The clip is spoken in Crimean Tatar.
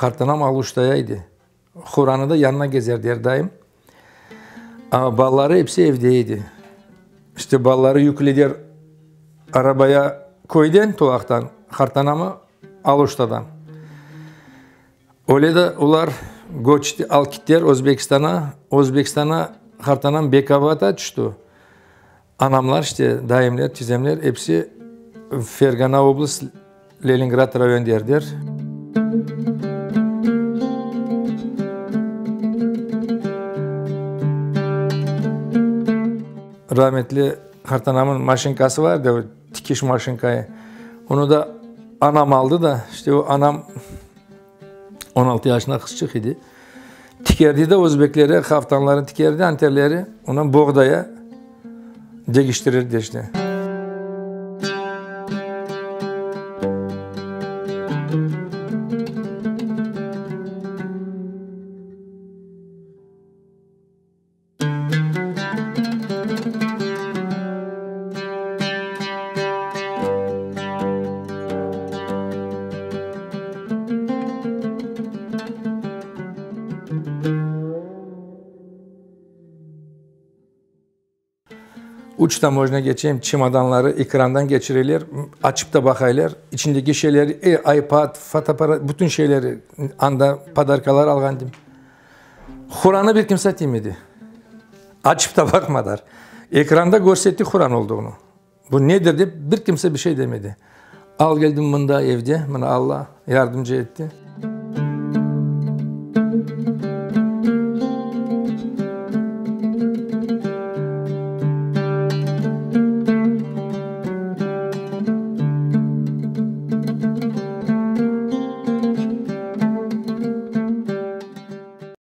Qartanam Aluştaya edi. Horanı da yanına gezerdi er daim. Amma balaları episi evde edi. İşte balaları yüklediler arabaya köyden, Tulaqtan, qartanamı Aluştadan. Öyle de olar köçti, alıp kettiler Özbekistana. Özbekistana qartanam Bekabata tüşti. Anamlar işte, dayımlar, tizemler episi Fergana oblast, Leningrad rayon derler. Rahmetli qartanamnıñ maşinkası var edi, tikiş maşinkayı. Onı da anam aldı da, işte o anam 16 yaşında qızçıq edi. Tikerdi de özbeklere haftanlarını tikerdi, anterleri, ondan boğdaya degiştirirdi işte. Üç tamojna keçem, çemodanları ekrandan keçireler, açıp da baqaylar. İçindeki şeyleri, e, iPad, fotoapparat, bütün şeyleri, anda podarkalar alğandım. Quranı bir kimse tiymedi. Açıp da baqmadılar. Ekranda körsetti Quran olduğunu. Bu nedir dep bir kimse bir şey demedi. Al keldim mında evde, mına Alla yardımcı etti.